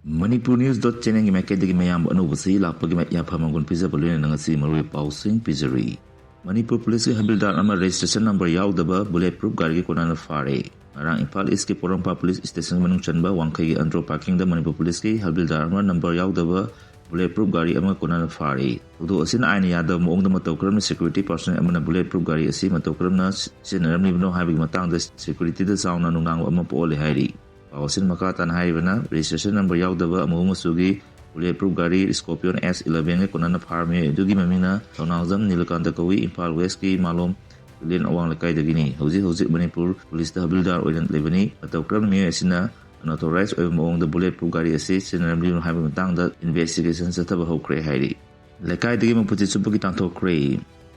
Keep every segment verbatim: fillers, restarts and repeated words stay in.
Manipur News dot channelꯒꯤ ꯃꯥꯏꯀꯩꯗꯒꯤ ꯃꯌꯥꯝꯕꯨ ꯑꯅꯧꯕ ꯆꯍꯤ ꯂꯥꯛꯄꯒꯤ ꯌꯥꯏꯐ ꯃꯪꯒꯣꯜ ꯄꯤꯖꯕ ꯂꯣꯏꯅꯅ ꯉꯁꯤ ꯃꯔꯨꯑꯣꯏꯕ ꯄꯥꯎꯁꯤꯡ ꯄꯤꯖꯔꯤ꯫ ꯃꯅꯤꯄꯨꯔ ꯄꯨꯂꯤꯁꯀꯤ ꯍꯕꯤꯜꯗꯥꯔ ꯑꯃ registration number ꯌꯥꯎꯗꯕ bullet proof ꯒꯥꯔꯤꯒꯤ ꯀꯣꯟꯅꯅ ꯐꯥꯔꯦ꯫ ꯉꯔꯥꯡ ꯏꯝꯐꯥꯜ ꯏꯁꯀꯤ ꯄꯣꯔꯣꯝꯄꯥꯠ ꯄꯨꯂꯤꯁ ꯁ꯭ꯇꯦꯁꯟ ꯃꯅꯨꯡ ꯆꯟꯕ ꯋꯥꯡꯈꯩꯒꯤ ꯑꯟꯗ꯭ꯔꯣ ꯄꯥꯔꯀꯤꯡꯗ ꯃꯅꯤꯄꯨꯔ ꯄꯨꯂꯤꯁꯀꯤ ꯍꯕꯤꯜꯗꯥꯔ ꯑꯃ number ꯌꯥꯎꯗꯕ bullet proof ꯒꯥꯔꯤ ꯑꯃ ꯀꯣꯟꯅꯅ ꯐꯥꯔꯦ꯫ ꯊꯧꯗꯣꯛ ꯑꯁꯤꯅ ꯑꯥꯏꯟꯅ ꯌꯥꯗꯕ ꯃꯑꯣꯡꯗ ꯃꯇꯧ ꯀꯔꯝꯅ security personnel ꯑꯃꯅ bullet proof ꯒꯥꯔꯤ ꯑꯁꯤ ꯃꯇꯧ ꯀꯔꯝꯅ ꯁꯤꯖꯤꯟꯅꯔꯝꯂꯤꯕꯅꯣ ꯍꯥꯏꯕꯒꯤ ꯃꯇꯥꯡꯗ securityꯗ ꯆꯥꯎꯅ ꯅꯨꯡꯅꯥꯡꯕ ꯑꯃ ꯄꯣꯛꯍꯜꯂꯦ ꯍꯥꯏꯔꯤ꯫ ꯄꯥꯎ ꯑꯁꯤꯅ ꯃꯈꯥ ꯇꯥꯅ ꯍꯥꯏꯔꯤꯕꯅ, registration number ꯌꯥꯎꯗꯕ ꯑꯃꯨꯕ ꯃꯆꯨꯒꯤ bullet proof ꯒꯥꯔꯤ Scorpio S elevenꯒ ꯀꯣꯟꯅꯅ ꯐꯥꯔꯝꯃꯤ꯫ ꯑꯗꯨꯒꯤ ꯃꯃꯤꯡꯅ ꯊꯧꯅꯥꯎꯖꯝ ꯅꯤꯂꯀꯥꯟꯇ ꯀꯧꯏ, ꯏꯝꯐꯥꯜ ꯋꯦꯁꯀꯤ ꯃꯥꯂꯣꯝ ꯈꯨꯂꯦꯟ ꯑꯋꯥꯡ ꯂꯩꯀꯥꯏꯗꯒꯤꯅꯤ꯫ ꯍꯧꯖꯤꯛ ꯍꯧꯖꯤꯛ ꯃꯅꯤꯄꯨꯔ ꯄꯨꯂꯤꯁꯇ ꯍꯕꯤꯜꯗꯥꯔ ꯑꯣꯏꯅ ꯂꯩꯕꯅꯤ꯫ ꯃꯇꯧ ꯀꯔꯝꯅ ꯃꯤꯑꯣꯏ ꯑꯁꯤꯅ unauthorized ꯑꯣꯏꯕ ꯃꯑꯣꯡꯗ bullet proof ꯒꯥꯔꯤ ꯑꯁꯤ ꯁꯤꯖꯤꯟꯅꯔꯝꯂꯤꯕꯅꯣ ꯍꯥꯏꯕꯒꯤ ꯃꯇꯥꯡꯗ investigation ꯆꯠꯊꯕ ꯍꯧꯈ꯭ꯔꯦ ꯍꯥꯏꯔꯤ꯫ ꯂꯩꯀꯥꯏꯗꯒꯤ ꯃꯄꯨꯟꯁꯤ ꯆꯨꯞꯄꯒꯤ ꯇꯥꯟꯊꯣꯛꯈ꯭ꯔꯦ꯫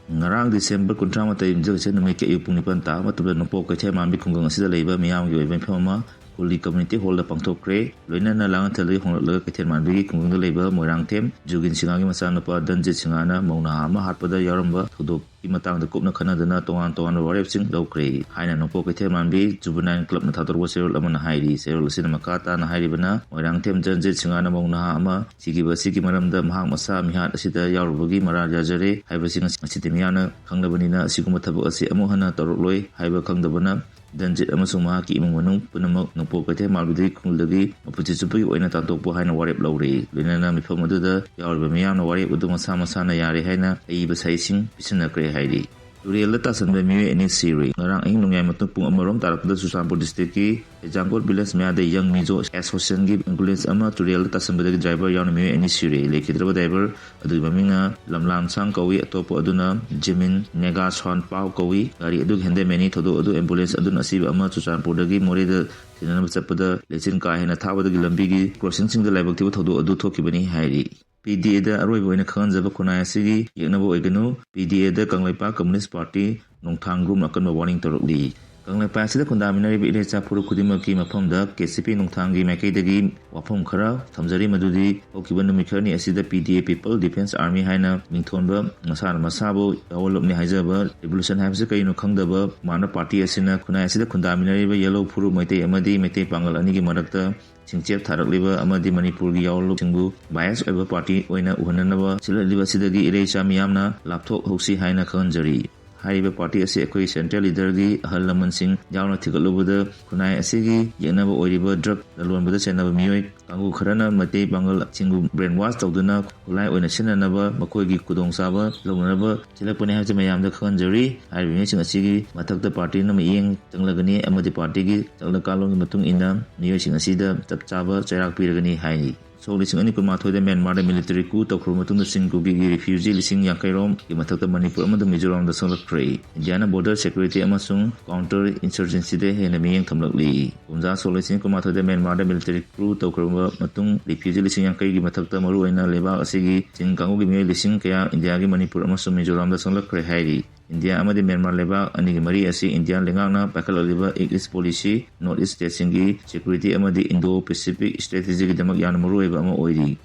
ꯉꯔꯥꯡ December ꯀꯨꯟꯊ꯭ꯔꯥ ꯃꯥꯊꯣꯏ, ꯌꯨꯝꯖꯀꯩꯁ ꯅꯨꯃꯤꯠꯀꯤ ꯑꯌꯨꯛ ꯄꯨꯡ ꯅꯤꯄꯥꯟ ꯇꯥꯕ ꯃꯇꯝꯗ ꯅꯣꯡꯄꯣꯛ ꯀꯩꯊꯦꯜ ꯃꯥꯟꯕꯤ ꯈꯨꯡꯒꯪ ꯑꯁꯤꯗ ꯂꯩꯕ ꯃꯤꯌꯥꯝꯒꯤ ꯑꯣꯏꯕ ꯃꯤꯐꯝ ꯑꯃ ꯈꯨꯜꯒꯤ community hallꯗ ꯄꯥꯡꯊꯣꯛꯈ꯭ꯔꯦ꯫ ꯂꯣꯏꯅꯅ ꯂꯥꯡꯉꯊꯦꯜꯗꯒꯤ ꯍꯣꯡꯂꯛꯂꯒ ꯀꯩꯊꯦꯜ ꯃꯥꯟꯕꯤꯒꯤ ꯈꯨꯡꯒꯪꯗ ꯂꯩꯕ ꯃꯣꯏꯔꯥꯡꯊꯦꯝ ꯖꯨꯒꯤꯟ ꯁꯤꯡꯍꯒꯤ ꯃꯆꯥꯅꯨꯄꯥ ꯗꯟꯖꯤꯠ ꯁꯤꯡꯍꯅ ꯃꯧ ꯅꯍꯥ ꯑꯃ ꯍꯥꯠꯄꯗ ꯌꯥꯎꯔꯝꯕ ꯊꯧꯗꯣꯛꯀꯤ ꯃꯇꯥꯡꯗ ꯀꯨꯞꯅ ꯈꯟꯅꯗꯨꯅ ꯇꯣꯉꯥꯟ ꯇꯣꯉꯥꯟꯕ ꯋꯥꯔꯦꯞꯁꯤꯡ ꯂꯧꯈ꯭ꯔꯦ ꯍꯥꯏꯅ ꯅꯣꯡꯄꯣꯛ ꯀꯩꯊꯦꯜ ꯃꯥꯟꯕꯤ Juvenile Clubꯅ ꯊꯥꯗꯣꯔꯛꯄ ꯆꯦꯔꯣꯜ ꯑꯃꯅ ꯍꯥꯏꯔꯤ꯫ ꯆꯦꯔꯣꯜ ꯑꯁꯤꯅ ꯃꯈꯥ ꯇꯥꯅ ꯍꯥꯏꯔꯤꯕꯅ, ꯃꯣꯏꯔꯥꯡꯊꯦꯝ ꯗꯟꯖꯤꯠ ꯁꯤꯡꯍꯅ ꯃꯧ ꯅꯍꯥ ꯑꯃ ꯁꯤꯈꯤꯕ ꯑꯁꯤꯒꯤ ꯃꯔꯝꯗ ꯃꯍꯥꯛ ꯃꯁꯥ ꯃꯤꯍꯥꯠ ꯑꯁꯤꯗ ꯌꯥꯎꯔꯨꯕꯒꯤ ꯃꯔꯥꯜ ꯌꯥꯖꯔꯦ ꯍꯥꯏꯕꯁꯤ ꯉꯁꯤ, ꯉꯁꯤꯗꯤ ꯃꯤꯌꯥꯝꯅ ꯈꯪꯂꯕꯅꯤꯅ ꯑꯁꯤꯒꯨꯝꯕ ꯊꯕꯛ ꯑꯁꯤ ꯑꯃꯨꯛ ꯍꯟꯅ ꯇꯧꯔꯛꯂꯣꯏ ꯍꯥꯏꯕ ꯈꯪꯗꯕꯅ ꯗꯟꯖꯤꯠ ꯑꯃꯁꯨꯡ ꯃꯍꯥꯛꯀꯤ ꯏꯃꯨꯡ ꯃꯅꯨꯡ ꯄꯨꯝꯅꯃꯛ ꯅꯣꯡꯄꯣꯛ ꯀꯩꯊꯦꯜ ꯃꯥꯟꯕꯤꯗꯒꯤ ꯈꯨꯜꯗꯒꯤ ꯃꯄꯨꯟꯁꯤ ꯆꯨꯞꯄꯒꯤ ꯑꯣꯏꯅ ꯇꯥꯟꯊꯣꯛꯄ ꯍꯥꯏꯅ ꯋꯥꯔꯦꯞ ꯂꯧꯔꯦ꯫ ꯂꯣꯏꯅꯅ ꯃꯤꯐꯝ ꯑꯗꯨꯗ ꯌꯥꯎꯔꯤꯕ ꯃꯤꯌꯥꯝꯅ ꯋꯥꯔꯦꯞ ꯑꯗꯨ ꯃꯁꯥ ꯃꯁꯥꯅ ꯌꯥꯔꯦ ꯍꯥꯏꯅ ꯑꯏꯕ ꯁꯍꯤꯁꯤꯡ ꯄꯤꯁꯤꯟꯅꯈ꯭ꯔꯦ ꯍꯥꯏꯔꯤ꯫ ꯇꯨꯔꯦꯜꯗ ꯇꯥꯁꯟꯕ ꯃꯤꯑꯣꯏ ꯑꯅꯤ ꯁꯤꯔꯦ꯫ ꯉꯔꯥꯡ ꯑꯍꯤꯡ ꯅꯣꯡꯌꯥꯏ ꯃꯇꯨꯡ ꯄꯨꯡ ꯑꯃꯔꯣꯝ ꯇꯥꯔꯛꯄꯗ ꯆꯨꯔꯆꯥꯟꯄꯨꯔ districtꯀꯤ ꯍꯩꯖꯥꯡꯀꯣꯠ village ꯃꯌꯥꯗ Young Mizo Associationꯒꯤ ambulance ꯑꯃ ꯇꯨꯔꯦꯜꯗ ꯇꯥꯁꯟꯕꯗꯒꯤ driver ꯌꯥꯎꯅ ꯃꯤꯑꯣꯏ ꯑꯅꯤ ꯁꯤꯔꯦ꯫ ꯂꯩꯈꯤꯗ꯭ꯔꯕ driver ꯑꯗꯨꯒꯤ ꯃꯃꯤꯡꯅ ꯂꯝꯂꯥꯝꯁꯥꯡ ꯀꯧꯏ, ꯑꯇꯣꯞꯄ ꯑꯗꯨꯅ ꯖꯤꯃꯤꯟ ꯅꯦꯒꯥꯁꯣꯟ ꯄꯥꯎ ꯀꯧꯏ꯫ ꯒꯥꯔꯤ ꯑꯗꯨꯒꯤ handymanꯅꯤ꯫ ꯊꯧꯗꯣꯛ ꯑꯗꯨ ambulance ꯑꯗꯨꯅ ꯑꯁꯤꯕ ꯑꯃ ꯆꯨꯔꯆꯥꯟꯄꯨꯔꯗꯒꯤ ꯃꯣꯔꯦꯗ ꯊꯤꯟꯅꯅꯕ ꯆꯠꯄꯗ ꯂꯩꯆꯤꯟ ꯀꯥ ꯍꯦꯟꯅ ꯊꯥꯕꯗꯒꯤ ꯂꯝꯕꯤꯒꯤ crossingꯁꯤꯡꯗ ꯂꯥꯏꯕꯛ ꯊꯤꯕ ꯊꯧꯗꯣꯛ ꯑꯗꯨ ꯊꯣꯛꯈꯤꯕꯅꯤ ꯍꯥꯏꯔꯤ꯫ PDAꯗ ꯑꯔꯣꯏꯕ ꯑꯣꯏꯅ ꯈꯪꯍꯟꯖꯕ ꯈꯨꯟꯅꯥꯏ ꯑꯁꯤꯒꯤ ꯌꯦꯛꯅꯕ ꯑꯣꯏꯒꯅꯨ꯫ PDAꯗ ꯀꯪꯂꯩꯄꯥꯛ Communist Party ꯅꯣꯡꯊꯥꯡ groupꯅ ꯑꯀꯟꯕ warning ꯇꯧꯔꯛꯂꯤ꯫ ꯀꯪꯂꯩꯄꯥꯛ ꯑꯁꯤꯗ ꯈꯨꯟꯗꯥꯃꯤꯟꯅꯔꯤꯕ ꯏꯔꯩꯆꯥ ꯐꯨꯔꯨꯞ ꯈꯨꯗꯤꯡꯃꯛꯀꯤ ꯃꯐꯝꯗ KCP ꯅꯣꯡꯊꯥꯡꯒꯤ ꯃꯥꯏꯀꯩꯗꯒꯤ ꯋꯥꯐꯝ ꯈꯔ ꯊꯝꯖꯔꯤ, ꯃꯗꯨꯗꯤ ꯍꯧꯈꯤꯕ ꯅꯨꯃꯤꯠ ꯈꯔꯅꯤ ꯑꯁꯤꯗ PDA People Defence Army ꯍꯥꯏꯅ ꯃꯤꯡꯊꯣꯟꯕ ꯃꯁꯥꯅ ꯃꯁꯥꯕꯨ ꯌꯥꯑꯣꯟꯂꯨꯞꯅꯤ ꯍꯥꯏꯖꯕ revolution ꯍꯥꯏꯕꯁꯤ ꯀꯔꯤꯅꯣ ꯈꯪꯗꯕ ꯃꯥꯟꯕ party ꯑꯁꯤꯅ ꯈꯨꯟꯅꯥꯏ ꯑꯁꯤꯗ ꯈꯨꯟꯗꯥꯃꯤꯟꯅꯔꯤꯕ ꯌꯦꯜꯂꯧ ꯐꯨꯔꯨꯞ ꯃꯩꯇꯩ ꯑꯃꯗꯤ ꯃꯩꯇꯩ ꯄꯥꯡꯒꯜ ꯑꯅꯤꯒꯤ ꯃꯔꯛꯇ ꯁꯤꯡꯆꯦꯞ ꯊꯥꯔꯛꯂꯤꯕ ꯑꯃꯗꯤ ꯃꯅꯤꯄꯨꯔꯒꯤ ꯌꯥꯑꯣꯟꯂꯨꯞꯁꯤꯡꯕꯨ bias ꯑꯣꯏꯕ party ꯑꯣꯏꯅ ꯎꯍꯟꯅꯅꯕ ꯁꯤꯜꯂꯛꯂꯤꯕ ꯑꯁꯤꯗꯒꯤ ꯏꯔꯩꯆꯥ ꯃꯤꯌꯥꯝꯅ ꯂꯥꯞꯊꯣꯛꯍꯧꯁꯤ ꯍꯥꯏꯅ ꯈꯪꯍꯟꯖꯔꯤ꯫ ꯍꯥꯏꯔꯤꯕ party ꯑꯁꯤ ꯑꯩꯈꯣꯏꯒꯤ central leaderꯒꯤ ꯑꯍꯜ ꯂꯃꯟꯁꯤꯡ ꯌꯥꯎꯅ ꯊꯤꯒꯠꯂꯨꯕꯗ ꯈꯨꯟꯅꯥꯏ ꯑꯁꯤꯒꯤ ꯌꯦꯛꯅꯕ ꯑꯣꯏꯔꯤꯕ drug ꯂꯂꯣꯟꯕꯗ ꯆꯦꯟꯅꯕ ꯃꯤꯑꯣꯏ ꯀꯥꯡꯕꯨ ꯈꯔꯅ ꯃꯩꯇꯩ ꯄꯥꯡꯒꯜꯁꯤꯡꯕꯨ brainwash ꯇꯧꯗꯨꯅ ꯈꯨꯠꯂꯥꯏ ꯑꯣꯏꯅ ꯁꯤꯖꯤꯟꯅꯅꯕ ꯃꯈꯣꯏꯒꯤ ꯈꯨꯗꯣꯡꯆꯥꯕ ꯂꯧꯅꯅꯕ ꯁꯤꯜꯂꯛꯄꯅꯤ ꯍꯥꯏꯕꯁꯤ ꯃꯌꯥꯝꯗ ꯈꯪꯍꯟꯖꯔꯤ꯫ ꯍꯥꯏꯔꯤꯕ ꯃꯤꯑꯣꯏꯁꯤꯡ ꯑꯁꯤꯒꯤ ꯃꯊꯛꯇ partyꯅ ꯃꯤꯠꯌꯦꯡ ꯆꯪꯂꯒꯅꯤ ꯑꯃꯗꯤ partyꯒꯤ ꯆꯠꯅ ꯀꯥꯡꯂꯣꯟꯒꯤ ꯃꯇꯨꯡ ꯏꯟꯅ ꯃꯤꯑꯣꯏꯁꯤꯡ ꯑꯁꯤꯗ ꯆꯞ ꯆꯥꯕ ꯆꯩꯔꯥꯛ ꯄꯤꯔꯒꯅꯤ ꯍꯥꯏꯔꯤ꯫ ꯁꯣꯛ ꯂꯤꯁꯤꯡ ꯑꯅꯤ ꯀꯨꯟꯃꯥꯊꯣꯏꯗ ꯃ꯭ꯌꯥꯟꯃꯥꯔꯗ military coup ꯇꯧꯈ꯭ꯔꯕ ꯃꯇꯨꯡꯗ ꯆꯤꯡ ꯀꯣꯕꯤꯒꯤ refugee ꯂꯤꯁꯤꯡ ꯌꯥꯡꯈꯩ ꯔꯣꯝꯒꯤ ꯃꯊꯛꯇ ꯃꯅꯤꯄꯨꯔ ꯑꯃꯗꯤ ꯃꯤꯖꯣꯔꯥꯝꯗ ꯆꯪꯂꯛꯈ꯭ꯔꯦ꯫ ꯏꯟꯗꯤꯌꯥꯅ border security ꯑꯃꯁꯨꯡ counter insurgencyꯗ ꯍꯦꯟꯅ ꯃꯤꯠꯌꯦꯡ ꯊꯝꯂꯛꯂꯤ꯫ ꯀꯨꯝꯖꯥ ꯁꯣꯛ ꯂꯤꯁꯤꯡ ꯀꯨꯟꯃꯥꯊꯣꯏꯗ ꯃ꯭ꯌꯥꯟꯃꯥꯔꯗ military coup ꯇꯧꯈ꯭ꯔꯕ ꯃꯇꯨꯡ refugee ꯂꯤꯁꯤꯡ ꯌꯥꯡꯈꯩꯒꯤ ꯃꯊꯛꯇ ꯃꯔꯨꯑꯣꯏꯅ ꯂꯩꯕꯥꯛ ꯑꯁꯤꯒꯤ ꯆꯤꯡ ꯀꯥꯡꯕꯨꯒꯤ ꯃꯤꯑꯣꯏ ꯂꯤꯁꯤꯡ ꯀꯌꯥ ꯏꯟꯗꯤꯌꯥꯒꯤ ꯃꯅꯤꯄꯨꯔ ꯑꯃꯁꯨꯡ ꯃꯤꯖꯣꯔꯥꯝꯗ ꯆꯪꯂꯛꯈ꯭ꯔꯦ ꯍꯥꯏꯔꯤ꯫ ꯏꯟꯗꯤꯌꯥ ꯑꯃꯗꯤ ꯃ꯭ꯌꯥꯟꯃꯥꯔ ꯂꯩꯕꯥꯛ ꯑꯅꯤꯒꯤ ꯃꯔꯤ ꯑꯁꯤ ꯏꯟꯗꯤꯌꯥ ꯂꯩꯉꯥꯛꯅ ꯄꯥꯏꯈꯠꯂꯛꯂꯤꯕ East East Policy, North East stateꯁꯤꯡꯒꯤ security ꯑꯃꯗꯤ Indo-Pacific strategyꯒꯤꯗꯃꯛ ꯌꯥꯝꯅ ꯃꯔꯨꯑꯣꯏꯕ ꯑꯃ ꯑꯣꯏꯔꯤ꯫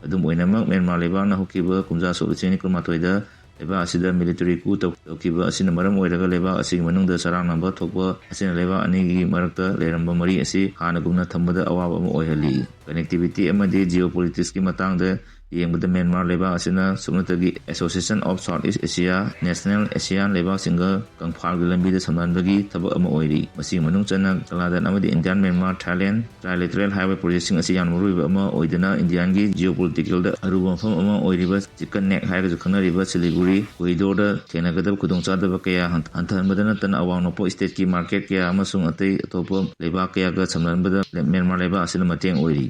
ꯑꯗꯨꯝ ꯑꯣꯏꯅꯃꯛ, ꯃ꯭ꯌꯥꯟꯃꯥꯔ ꯂꯩꯕꯥꯛꯅ ꯍꯧꯈꯤꯕ ꯀꯨꯝꯖꯥ ꯁꯣꯛ ꯂꯤꯁꯤꯡ ꯑꯅꯤ ꯀꯨꯟꯃꯥꯊꯣꯏꯗ ꯂꯩꯕꯥꯛ ꯑꯁꯤꯗ military coup ꯇꯧ-, ꯇꯧꯈꯤꯕ ꯑꯁꯤꯅ ꯃꯔꯝ ꯑꯣꯏꯔꯒ ꯂꯩꯕꯥꯛ ꯑꯁꯤꯒꯤ ꯃꯅꯨꯡꯗ ꯆꯔꯥꯡꯅꯕ ꯊꯣꯛꯄ ꯑꯁꯤꯅ ꯂꯩꯕꯥꯛ ꯑꯅꯤꯒꯤ ꯃꯔꯛꯇ ꯂꯩꯔꯝꯕ ꯃꯔꯤ ꯑꯁꯤ ꯍꯥꯟꯅꯒꯨꯝꯅ ꯊꯝꯕꯗ ꯑꯋꯥꯕ ꯑꯃ ꯑꯣꯏꯍꯜꯂꯤ꯫ Connectivity ꯑꯃꯗꯤ geopoliticsꯀꯤ ꯃꯇꯥꯡꯗ ꯌꯦꯡꯕꯗ ꯃ꯭ꯌꯥꯟꯃꯥꯔ ꯂꯩꯕꯥꯛ ꯑꯁꯤꯅ ꯁꯨꯞꯅꯇꯒꯤ Association of South East Asia, National ASEAN ꯂꯩꯕꯥꯛꯁꯤꯡꯒ ꯀꯪꯐꯥꯜꯒꯤ ꯂꯝꯕꯤꯗ ꯁꯝꯅꯍꯟꯕꯒꯤ ꯊꯕꯛ ꯑꯃ ꯑꯣꯏꯔꯤ꯫ ꯃꯁꯤꯒꯤ ꯃꯅꯨꯡ ꯆꯟꯅ ꯀꯂꯥꯗꯥꯟ ꯑꯃꯗꯤ Indian Myanmar Thailand trilateral highway projectꯁꯤꯡ ꯑꯁꯤ ꯌꯥꯝꯅ ꯃꯔꯨꯑꯣꯏꯕ ꯑꯃ ꯑꯣꯏꯗꯨꯅ ꯏꯟꯗꯤꯌꯥꯒꯤ geopoliticalꯗ ꯑꯔꯨꯕ ꯃꯐꯝ ꯑꯃ ꯑꯣꯏꯔꯤꯕ chicken neck ꯍꯥꯏꯔꯒꯁꯨ ꯈꯪꯅꯔꯤꯕ ꯁꯤꯂꯤꯒꯨꯔꯤ corridorꯗ ꯊꯦꯡꯅꯒꯗꯕ ꯈꯨꯗꯣꯡꯆꯥꯗꯕ ꯀꯌꯥ ꯍꯟ-, ꯍꯟꯊꯍꯟꯕꯗ ꯅꯠꯇꯅ ꯑꯋꯥꯡ ꯅꯣꯡꯄꯣꯛ stateꯀꯤ market ꯀꯌꯥ ꯑꯃꯁꯨꯡ ꯑꯇꯩ ꯑꯇꯣꯞꯄ ꯂꯩꯕꯥꯛ ꯀꯌꯥꯒ ꯁꯝꯅꯍꯟꯕꯗ ꯃ꯭ꯌꯥꯟꯃꯥꯔ ꯂꯩꯕꯥꯛ ꯑꯁꯤꯅ ꯃꯇꯦꯡ ꯑꯣꯏꯔꯤ꯫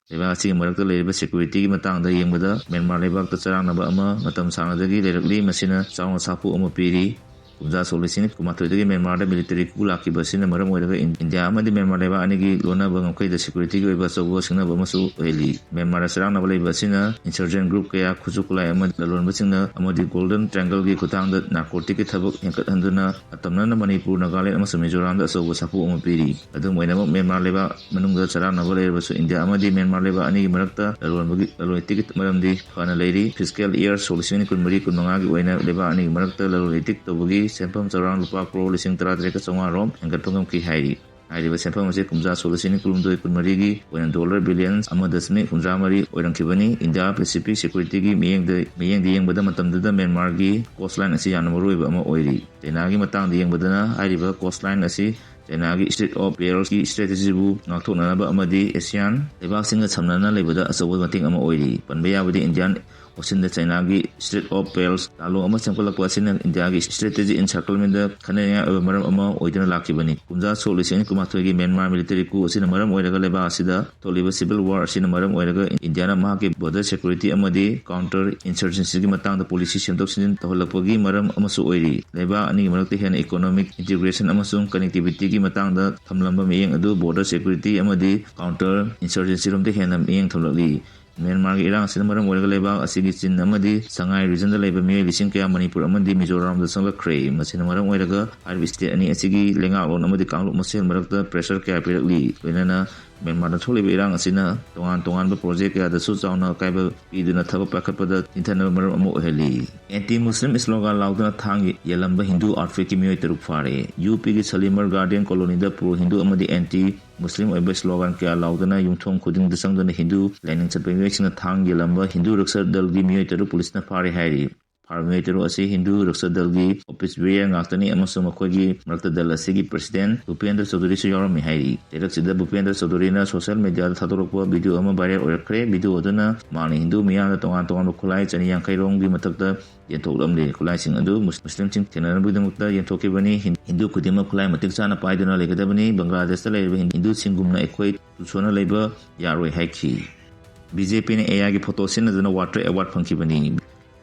ꯂꯩꯕꯥꯛ ꯑꯁꯤꯒꯤ ꯃꯔꯛꯇ ꯂꯩꯔꯤꯕ securityꯒꯤ ꯃꯇꯥꯡꯗ ꯌꯦꯡꯕꯗ ꯃ꯭ꯌꯥꯟꯃꯥꯔ ꯂꯩꯕꯥꯛꯇ ꯆꯔꯥꯡꯅꯕ ꯑꯃ ꯃꯇꯝ ꯁꯥꯡꯅꯗꯒꯤ ꯂꯩꯔꯛꯂꯤ, ꯃꯁꯤꯅ ꯆꯥꯎꯅ ꯁꯥꯐꯨ ꯑꯃ ꯄꯤꯔꯤ꯫ ꯀꯨꯝꯖꯥ ꯁꯣꯛ ꯂꯤꯁꯤꯡ ꯀꯨꯟꯃꯥꯊꯣꯏꯗꯒꯤ ꯃ꯭ꯌꯥꯟꯃꯥꯔꯗ military coup ꯂꯥꯛꯈꯤꯕ ꯑꯁꯤꯅ ꯃꯔꯝ ꯑꯣꯏꯔꯒ ꯏꯟ-, ꯏꯟꯗꯤꯌꯥ ꯑꯃꯗꯤ ꯃ꯭ꯌꯥꯟꯃꯥꯔ ꯂꯩꯕꯥꯛ ꯑꯅꯤꯒꯤ ꯂꯣꯟꯅꯕ ꯉꯝꯈꯩꯗ securityꯒꯤ ꯑꯣꯏꯕ ꯑꯆꯧꯕ ꯁꯤꯡꯅꯕ ꯑꯃꯁꯨ ꯑꯣꯏꯍꯜꯂꯤ꯫ ꯃ꯭ꯌꯥꯟꯃꯥꯔꯗ ꯆꯔꯥꯡꯅꯕ ꯂꯩꯕ ꯑꯁꯤꯅ insurgent group ꯀꯌꯥ, ꯈꯨꯠꯁꯨ ꯈꯨꯠꯂꯥꯏ ꯑꯃ ꯂꯂꯣꯟꯕꯁꯤꯡꯅ ꯑꯃꯗꯤ Golden Triangleꯒꯤ ꯈꯨꯠꯊꯥꯡꯗ narcoticꯀꯤ ꯊꯕꯛ ꯍꯦꯟꯒꯠꯍꯟꯗꯨꯅ ꯑꯇꯝꯅꯅ ꯃꯅꯤꯄꯨꯔ, ꯅꯥꯒꯥꯂꯦꯟ ꯑꯃꯁꯨꯡ ꯃꯤꯖꯣꯔꯥꯝꯗ ꯑꯆꯧꯕ ꯁꯥꯐꯨ ꯑꯃ ꯄꯤꯔꯤ꯫ ꯑꯗꯨꯝ ꯑꯣꯏꯅꯃꯛ, ꯃ꯭ꯌꯥꯟꯃꯥꯔ ꯂꯩꯕꯥꯛ ꯃꯅꯨꯡꯗ ꯆꯔꯥꯡꯅꯕ ꯂꯩꯔꯕꯁꯨ ꯏꯟꯗꯤꯌꯥ ꯑꯃꯗꯤ ꯃ꯭ꯌꯥꯟꯃꯥꯔ ꯂꯩꯕꯥꯛ ꯑꯅꯤꯒꯤ ꯃꯔꯛꯇ ꯂꯂꯣꯟꯕꯒꯤ, ꯂꯂꯣꯟ ꯏꯇꯤꯛꯀꯤ ꯃꯔꯝꯗꯤ ꯐꯅ ꯂꯩꯔꯤ꯫ Fiscal year ꯁꯣꯛ ꯂꯤꯁꯤꯡ ꯑꯅꯤ ꯀꯨꯟꯃꯔꯤ ꯀꯨꯟꯃꯉꯥꯒꯤ ꯑꯣꯏꯅ ꯂꯩꯕꯥꯛ ꯑꯅꯤꯒꯤ ꯃꯔꯛꯇ ꯂꯂꯣꯟ ꯏꯇꯤꯛ ꯇꯧꯕꯒꯤ ꯁꯦꯟꯐꯝ ꯆꯥꯔꯥꯡ ꯂꯨꯄꯥ ꯀ꯭ꯔꯣꯔ ꯂꯤꯁꯤꯡ ꯇꯔꯥꯇꯔꯦꯠꯀ ꯆꯥꯝꯃꯉꯥ ꯔꯣꯝ ꯍꯦꯟꯒꯠꯄ ꯉꯝꯈꯤ ꯍꯥꯏꯔꯤ꯫ ꯍꯥꯏꯔꯤꯕ ꯁꯦꯟꯐꯝ ꯑꯁꯤ ꯀꯨꯝꯖꯥ ꯁꯣꯛ ꯂꯤꯁꯤꯡ ꯀꯨꯟꯍꯨꯝꯗꯣꯏ ꯀꯨꯟꯃꯔꯤꯒꯤ ꯑꯣꯏꯅ ꯗꯣꯂꯔ ꯕꯤꯂꯤꯌꯟ ꯑꯃ ꯗꯁꯃꯤꯛ ꯍꯨꯝꯗ꯭ꯔꯥ ꯃꯔꯤ ꯑꯣꯏꯔꯝꯈꯤꯕꯅꯤ꯫ ꯏꯟꯗꯤꯌꯥ ꯄꯦꯁꯤꯐꯤꯛ ꯁꯦꯀ꯭ꯌꯨꯔꯤꯇꯤꯒꯤ ꯃꯤꯠꯌꯦꯡꯗ, ꯃꯤꯠꯌꯦꯡꯗ ꯌꯦꯡꯕꯗ ꯃꯇꯝꯗꯨꯗ ꯃ꯭ꯌꯥꯟꯃꯥꯔꯒꯤ ꯀꯣꯁ ꯂꯥꯏꯟ ꯑꯁꯤ ꯌꯥꯝꯅ ꯃꯔꯨꯑꯣꯏꯕ ꯑꯃ ꯑꯣꯏꯔꯤ꯫ ꯆꯩꯅꯥꯒꯤ ꯃꯇꯥꯡꯗ ꯌꯦꯡꯕꯗꯅ ꯍꯥꯏꯔꯤꯕ ꯀꯣꯁ ꯂꯥꯏꯟ ꯑꯁꯤ ꯆꯩꯅꯥꯒꯤ ꯁ꯭ꯇꯦꯠ ꯑꯣꯐ ꯄꯦꯔꯜꯁꯀꯤ ꯁ꯭ꯇ꯭ꯔꯦꯇꯦꯖꯤꯕꯨ ꯉꯥꯛꯊꯣꯛꯅꯅꯕ ꯑꯃꯗꯤ ꯑꯦꯁꯤꯌꯥꯟ ꯂꯩꯕꯥꯛꯁꯤꯡꯒ ꯁꯝꯅꯅ ꯂꯩꯕꯗ ꯑꯆꯧꯕ ꯃꯇꯦꯡ ꯑꯃ ꯑꯣꯏꯔꯤ꯫ ꯄꯟꯕ ꯌꯥꯕꯗꯤ ꯏꯟꯗꯤꯌꯥꯟ ꯑꯣꯁꯤꯟꯗ ꯆꯩꯅꯥꯒꯤ ꯁ꯭ꯇ꯭ꯔꯦꯠ ꯑꯣꯐ ꯄꯦꯔꯜꯁ ꯂꯥꯂꯣꯡ ꯑꯃ ꯁꯦꯝꯒꯠꯂꯛꯄ ꯑꯁꯤꯅ ꯏꯟꯗꯤꯌꯥꯒꯤ ꯁ꯭ꯇ꯭ꯔꯦꯇꯦꯖꯤ ꯏꯟꯁꯥꯏꯀꯜꯃꯦꯟꯗ ꯈꯟꯅꯅꯤꯡꯉꯥꯏ ꯑꯣꯏꯕ ꯃꯔꯝ ꯑꯃ ꯑꯣꯏꯗꯨꯅ ꯂꯥꯛꯈꯤꯕꯅꯤ꯫ ꯀꯨꯝꯖꯥ ꯁꯣꯛ ꯂꯤꯁꯤꯡ ꯑꯅꯤ ꯀꯨꯟꯃꯥꯊꯣꯏꯒꯤ ꯃ꯭ꯌꯥꯟꯃꯥꯔ ꯃꯤꯂꯤꯇꯔꯤ ꯀꯨ ꯑꯁꯤꯅ ꯃꯔꯝ ꯑꯣꯏꯔꯒ ꯂꯩꯕꯥꯛ ꯑꯁꯤꯗ ꯊꯣꯛꯂꯤꯕ ꯁꯤꯚꯤꯜ ꯋꯥꯔ ꯑꯁꯤꯅ ꯃꯔꯝ ꯑꯣꯏꯔꯒ ꯏꯟꯗꯤꯌꯥꯅ ꯃꯍꯥꯛꯀꯤ ꯕꯣꯔꯗꯔ ꯁꯦꯀ꯭ꯌꯨꯔꯤꯇꯤ ꯑꯃꯗꯤ ꯀꯥꯎꯟꯇꯔ ꯏꯟꯁꯔꯖꯦꯟꯁꯤꯒꯤ ꯃꯇꯥꯡꯗ ꯄꯣꯂꯤꯁꯤ ꯁꯦꯝꯗꯣꯛ ꯁꯦꯝꯖꯤꯟ ꯇꯧꯍꯜꯂꯛꯄꯒꯤ ꯃꯔꯝ ꯑꯃꯁꯨ ꯑꯣꯏꯔꯤ꯫ ꯂꯩꯕꯥꯛ ꯑꯅꯤꯒꯤ ꯃꯔꯛꯇ ꯍꯦꯟꯅ ꯏꯀꯣꯅꯣꯃꯤꯛ ꯏꯟꯇꯤꯒ꯭ꯔꯦꯁꯟ ꯑꯃꯁꯨꯡ ꯀꯅꯦꯛꯇꯤꯕꯤꯇꯤꯒꯤ ꯃꯇꯥꯡꯗ ꯊꯝꯂꯝꯕ ꯃꯤꯠꯌꯦꯡ ꯑꯗꯨ ꯕꯣꯔꯗꯔ ꯁꯦꯀ꯭ꯌꯨꯔꯤꯇꯤ ꯑꯃꯗꯤ ꯀꯥꯎꯟꯇꯔ ꯏꯟꯁꯔꯖꯦꯟꯁꯤꯔꯣꯝꯗ ꯍꯦꯟꯅ ꯃꯤꯠꯌꯦꯡ ꯊꯝꯂꯛꯂꯤ꯫ ꯃ꯭ꯌꯥꯟꯃꯥꯔꯒꯤ ꯏꯔꯥꯡ ꯑꯁꯤꯅ ꯃꯔꯝ ꯑꯣꯏꯔꯒ ꯂꯩꯕꯥꯛ ꯑꯁꯤꯒꯤ ꯆꯤꯟ ꯑꯃꯗꯤ ꯁꯉꯥꯏ ꯔꯤꯖꯟꯗ ꯂꯩꯕ ꯃꯤꯑꯣꯏ ꯂꯤꯁꯤꯡ ꯀꯌꯥ ꯃꯅꯤꯄꯨꯔ ꯑꯃꯗꯤ ꯃꯤꯖꯣꯔꯥꯝꯗ ꯆꯪꯂꯛꯈ꯭ꯔꯦ꯫ ꯃꯁꯤꯅ ꯃꯔꯝ ꯑꯣꯏꯔꯒ ꯍꯥꯏꯔꯤꯕ ꯁ꯭ꯇꯦꯠ ꯑꯅꯤ ꯑꯁꯤꯒꯤ ꯂꯩꯉꯥꯛꯂꯣꯟ ꯑꯃꯗꯤ ꯀꯥꯡꯂꯨꯞ ꯃꯁꯦꯜ ꯃꯔꯛꯇ ꯄ꯭ꯔꯦꯁꯔ ꯀꯌꯥ ꯄꯤꯔꯛꯂꯤ꯫ ꯂꯣꯏꯅꯅ ꯃ꯭ꯌꯥꯟꯃꯥꯔꯗ ꯊꯣꯛꯂꯤꯕ ꯏꯔꯥꯡ ꯑꯁꯤꯅ ꯇꯣꯉꯥꯟ ꯇꯣꯉꯥꯟꯕ ꯄ꯭ꯔꯣꯖꯦꯛ ꯀꯌꯥꯗꯁꯨ ꯆꯥꯎꯅ ꯑꯀꯥꯏꯕ ꯄꯤꯗꯨꯅ ꯊꯕꯛ ꯄꯥꯏꯈꯠꯄꯗ ꯊꯤꯟꯊꯅꯕ ꯃꯔꯝ ꯑꯃ ꯑꯣꯏꯍꯜꯂꯤ꯫ ꯑꯦꯟꯇꯤ ꯃꯨꯁꯂꯤꯝ ꯁ꯭ꯂꯣꯒꯥꯟ ꯂꯥꯎꯗꯨꯅ ꯊꯥꯡ ꯌꯦꯜꯂꯝꯕ ꯍꯤꯟꯗꯨ ꯑꯥꯎꯠꯐꯤꯠꯀꯤ ꯃꯤꯑꯣꯏ ꯇꯔꯨꯛ ꯐꯥꯔꯦ꯫ ꯌꯨ ꯄꯤꯒꯤ ꯁꯂꯤꯃꯔ ꯒꯥꯔꯗꯦꯟ ꯀꯣꯂꯣꯅꯤꯗ ꯄ꯭ꯔꯣ ꯍꯤꯟꯗꯨ ꯑꯃꯗꯤ ꯑꯦꯟꯇꯤ ꯃꯨꯁꯂꯤꯝ ꯑꯣꯏꯕ ꯁ꯭ꯂꯣꯒꯥꯟ ꯀꯌꯥ ꯂꯥꯎꯗꯨꯅ ꯌꯨꯝꯊꯣꯡ ꯈꯨꯗꯤꯡꯗ ꯆꯪꯗꯨꯅ ꯍꯤꯟꯗꯨ ꯂꯥꯏꯅꯤꯡ ꯆꯠꯄ ꯃꯤꯑꯣꯏꯁꯤꯡꯅ ꯊꯥꯡ ꯌꯦꯜꯂꯝꯕ ꯍꯤꯟꯗꯨ ꯔꯛꯁ ꯗꯜꯒꯤ ꯃꯤꯑꯣꯏ ꯇꯔꯨꯛ ꯄꯨꯂꯤꯁꯅ ꯐꯥꯔꯦ ꯍꯥꯏꯔꯤ꯫ ꯐꯥꯔꯕ ꯃꯤꯑꯣꯏ ꯇꯔꯨꯛ ꯑꯁꯤ ꯍꯤꯟꯗꯨ ꯔꯛꯁ ꯗꯜꯒꯤ ꯑꯣꯐꯤꯁ ꯕꯤꯌꯔ ꯉꯥꯛꯇꯅꯤ ꯑꯃꯁꯨꯡ ꯃꯈꯣꯏꯒꯤ ꯃꯔꯛꯇ ꯗꯜ ꯑꯁꯤꯒꯤ ꯄ꯭ꯔꯁꯤꯗꯦꯟꯠ ꯚꯨꯄꯦꯟꯗ꯭ꯔ ꯆꯧꯙꯨꯔꯤꯁꯨ ꯌꯥꯎꯔꯝꯃꯤ ꯍꯥꯏꯔꯤ꯫ ꯆꯩꯔꯛꯁꯤꯗ ꯚꯨꯄꯦꯟꯗ꯭ꯔ ꯆꯧꯙꯨꯔꯤꯅ ꯁꯣꯁꯤꯌꯦꯜ ꯃꯤꯗꯤꯌꯥꯗ ꯊꯥꯗꯣꯔꯛꯄ ꯚꯤꯗꯤꯑꯣ ꯑꯃ ꯚꯥꯏꯔꯦꯜ ꯑꯣꯏꯔꯛꯈ꯭ꯔꯦ꯫ ꯚꯤꯗꯤꯑꯣ ꯑꯗꯨꯅ ꯃꯍꯥꯛꯅ ꯍꯤꯟꯗꯨ ꯃꯤꯌꯥꯝꯗ ꯇꯣꯉꯥꯟ ꯇꯣꯉꯥꯟꯕ ꯈꯨꯠꯂꯥꯏ ꯆꯅꯤ ꯌꯥꯡꯈꯩ ꯔꯣꯝꯒꯤ ꯃꯊꯛꯇ ꯌꯦꯟꯊꯣꯛꯂꯝꯂꯤ꯫ ꯈꯨꯠꯂꯥꯏꯁꯤꯡ ꯑꯗꯨ ꯃꯨꯁ-, ꯃꯨꯁꯂꯤꯝꯁꯤꯡ ꯊꯦꯡꯅꯅꯕꯒꯤꯗꯃꯛꯇ ꯌꯦꯟꯊꯣꯛꯈꯤꯕꯅꯤ꯫ ꯍꯤꯟ-, ꯍꯤꯟꯗꯨ ꯈꯨꯗꯤꯡꯃꯛ ꯈꯨꯠꯂꯥꯏ ꯃꯇꯤꯛ ꯆꯥꯅ ꯄꯥꯏꯗꯨꯅ ꯂꯩꯒꯗꯕꯅꯤ꯫ ꯕꯪꯒ꯭ꯂꯥꯗꯦꯁꯇ ꯂꯩꯔꯤꯕ ꯍꯤꯟ-, ꯍꯤꯟꯗꯨꯁꯤꯡꯒꯨꯝꯅ ꯑꯩꯈꯣꯏ ꯇꯨꯁꯣꯟꯅ ꯂꯩꯕ ꯌꯥꯔꯣꯏ ꯍꯥꯏꯈꯤ꯫ ꯕꯤ ꯖꯦ ꯄꯤꯅ ꯑꯦ ꯑꯥꯏꯒꯤ ꯐꯣꯇꯣ ꯁꯤꯖꯤꯟꯅꯗꯨꯅ ꯋꯥꯇꯔ ꯑꯦꯋꯥꯔꯗ ꯐꯪꯈꯤꯕꯅꯤ꯫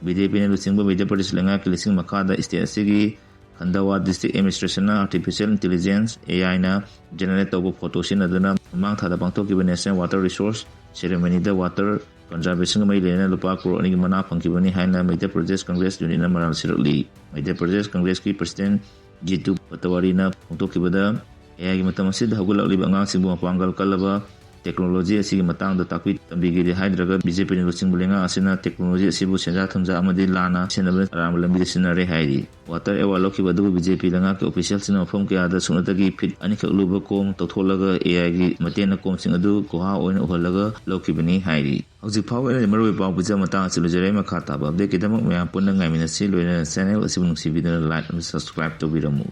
ꯕꯤ ꯖꯦ ꯄꯤꯅ ꯂꯨꯆꯤꯡꯕ ꯃꯙ꯭ꯌ ꯄ꯭ꯔꯗꯦꯁ ꯂꯩꯉꯥꯛꯀꯤ ꯂꯤꯁꯤꯡ ꯃꯈꯥꯗ ꯁ꯭ꯇꯦꯠ ꯑꯁꯤꯒꯤ ꯈꯟꯗꯋꯥ ꯗꯤꯁꯇ꯭ꯔꯤꯛ ꯑꯦꯗꯃꯤꯅꯤꯁꯇ꯭ꯔꯦꯁꯟꯅ ꯑꯥꯔꯇꯤꯐꯤꯁꯤꯌꯦꯜ ꯏꯟꯇꯦꯂꯤꯖꯦꯟꯁ, ꯑꯦ ꯑꯥꯏꯅ ꯖꯦꯅꯦꯔꯦꯠ ꯇꯧꯕ ꯐꯣꯇꯣ ꯁꯤꯖꯤꯟꯅꯗꯨꯅ ꯃꯃꯥꯡ ꯊꯥꯗ ꯄꯥꯡꯊꯣꯛꯈꯤꯕ ꯅꯦꯁꯅꯦꯜ ꯋꯥꯇꯔ ꯔꯤꯁꯣꯔꯁ ꯁꯦꯔꯦꯃꯅꯤꯗ ꯋꯥꯇꯔ ꯀꯟꯖꯥꯔꯕꯦꯁꯟꯒ ꯃꯔꯤ ꯂꯩꯅꯅ ꯂꯨꯄꯥ ꯀ꯭ꯔꯣꯔ ꯑꯅꯤꯒꯤ ꯃꯅꯥ ꯐꯪꯈꯤꯕꯅꯤ ꯍꯥꯏꯅ ꯃꯙ꯭ꯌ ꯄ꯭ꯔꯗꯦꯁ ꯀꯪꯒ꯭ꯔꯦꯁ ꯌꯨꯅꯤꯠꯅ ꯃꯔꯥꯜ ꯁꯤꯔꯛꯂꯤ꯫ ꯃꯙ꯭ꯌ ꯄ꯭ꯔꯗꯦꯁ ꯀꯪꯒ꯭ꯔꯦꯁꯀꯤ ꯄ꯭ꯔꯁꯤꯗꯦꯟꯠ ꯖꯤꯇꯨ ꯄꯇꯋꯥꯔꯤꯅ ꯐꯣꯡꯗꯣꯛꯈꯤꯕꯗ, ꯑꯦ ꯑꯥꯏꯒꯤ ꯃꯇꯝ ꯑꯁꯤꯗ ꯍꯧꯒꯠꯂꯛꯂꯤꯕ ꯑꯉꯥꯡꯁꯤꯡꯕꯨ ꯃꯄꯥꯡꯒꯜ ꯀꯜꯂꯕ ꯇꯦꯛꯅꯣꯂꯣꯖꯤ ꯑꯁꯤꯒꯤ ꯃꯇꯥꯡꯗ ꯇꯥꯛꯄꯤ ꯇꯝꯕꯤꯒꯦꯗꯤ ꯍꯥꯏꯗ꯭ꯔꯒ ꯕꯤ ꯖꯦ ꯄꯤꯅ ꯂꯨꯆꯤꯡꯕ ꯂꯩꯉꯥꯛ ꯑꯁꯤꯅ ꯇꯦꯛꯅꯣꯂꯣꯖꯤ ꯑꯁꯤꯕꯨ ꯁꯦꯟꯖꯥ ꯊꯨꯝꯖꯥ ꯑꯃꯗꯤ ꯂꯥꯟꯅ ꯁꯤꯖꯤꯟꯅꯕ ꯑꯔꯥꯟꯕ ꯂꯝꯕꯤꯗ ꯁꯤꯖꯤꯟꯅꯔꯦ ꯍꯥꯏꯔꯤ꯫ ꯋꯥꯇꯔ ꯑꯦꯋꯥꯔꯗ ꯂꯧꯈꯤꯕ ꯑꯗꯨꯕꯨ ꯕꯤ ꯖꯦ ꯄꯤ ꯂꯩꯉꯥꯛꯀꯤ ꯑꯣꯐꯤꯁꯤꯌꯦꯜꯁꯤꯡꯅ ꯃꯐꯝ ꯀꯌꯥꯗ ꯁꯨꯞꯅꯇꯒꯤ ꯐꯤꯠ ꯑꯅꯤꯈꯛ ꯂꯨꯕ ꯀꯣꯝ ꯇꯧꯊꯣꯛꯂꯒ ꯑꯦ ꯑꯥꯏꯒꯤ ꯃꯇꯦꯡꯅ ꯀꯣꯝꯁꯤꯡ ꯑꯗꯨ ꯒꯨꯍꯥ ꯑꯣꯏꯅ ꯎꯍꯜꯂꯒ ꯂꯧꯈꯤꯕꯅꯤ ꯍꯥꯏꯔꯤ꯫ ꯍꯧꯖꯤꯛ ꯐꯥꯎꯕꯒꯤ ꯑꯣꯏꯅꯗꯤ ꯃꯔꯨꯑꯣꯏꯕ ꯄꯥꯎ ꯄꯤꯖꯕ ꯃꯇꯥꯡ ꯑꯁꯤ ꯂꯣꯏꯖꯔꯦ꯫ ꯃꯈꯥ ꯇꯥꯕ ꯑꯞꯗꯦꯠꯀꯤꯗꯃꯛ ꯃꯌꯥꯝ ꯄꯨꯟꯅ ꯉꯥꯏꯃꯤꯟꯅꯁꯤ꯫ ꯂꯣꯏꯅꯅ ꯆꯦꯅꯦꯜ ꯑꯁꯤꯕꯨ ꯅꯨꯡꯁꯤꯕꯤꯗꯨꯅ ꯂꯥꯏꯛ ꯑꯃꯁꯨꯡ ꯁꯕꯁꯀ꯭ꯔꯥꯏꯕ ꯇꯧꯕꯤꯔꯝꯃꯨ꯫